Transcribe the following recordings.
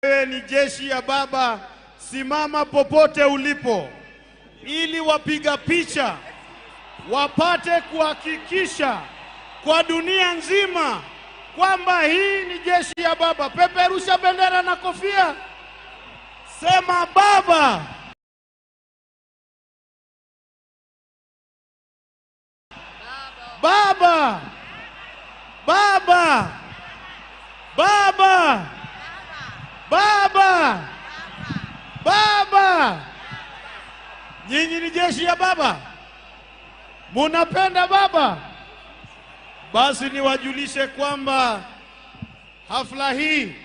Wewe ni jeshi ya baba, simama popote ulipo ili wapiga picha wapate kuhakikisha kwa dunia nzima kwamba hii ni jeshi ya baba. Peperusha bendera na kofia, sema baba. Baba, baba, baba, baba, baba. Nyinyi ni jeshi ya baba, munapenda baba. Basi niwajulishe kwamba hafla hii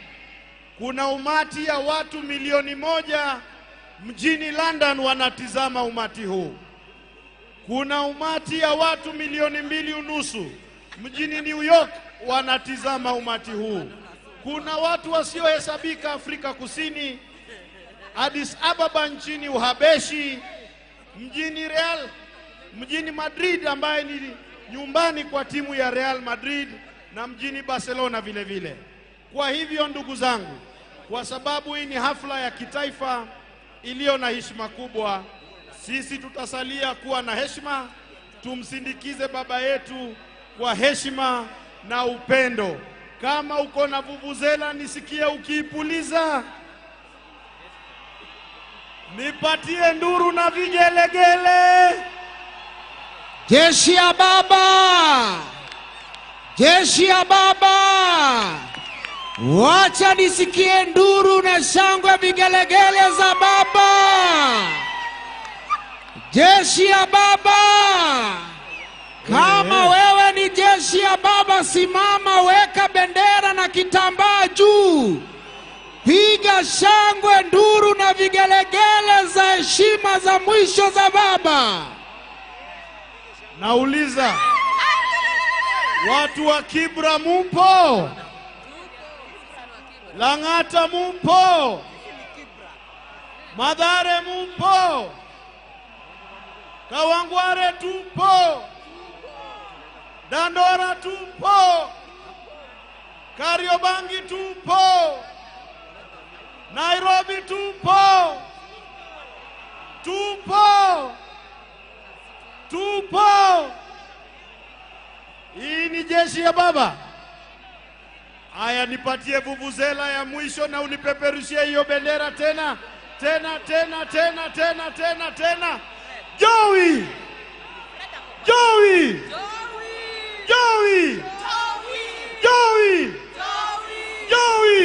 kuna umati ya watu 1,000,000 mjini London wanatizama umati huu. Kuna umati ya watu 2.5 milioni mjini New York wanatizama umati huu. Kuna watu wasiohesabika Afrika Kusini, Addis Ababa nchini Uhabeshi, mjini Real, mjini Madrid ambaye ni nyumbani kwa timu ya Real Madrid, na mjini Barcelona vile vile. Kwa hivyo ndugu zangu, kwa sababu hii ni hafla ya kitaifa iliyo na heshima kubwa, sisi tutasalia kuwa na heshima, tumsindikize baba yetu kwa heshima na upendo. Kama uko na vuvuzela nisikie ukiipuliza. Nipatie nduru na vigelegele. Jeshi ya baba, jeshi ya baba, wacha nisikie nduru na shangwe, vigelegele za baba. Jeshi ya baba, kama wewe ni jeshi ya baba, simama, weka bendera na kitambaa juu, piga shangwe, nduru na vigelegele za heshima za mwisho za baba. Nauliza, watu wa Kibra mupo? Lang'ata mupo? Mathare mupo? Kawangware tupo? Dandora tupo? Kariobangi tupo? Nairobi tupo? Tupo? Tupo? Hii ni jeshi ya baba. Aya, nipatie vuvuzela ya mwisho na unipeperushie hiyo bendera tena tena tena tena tena tena tena. Joey!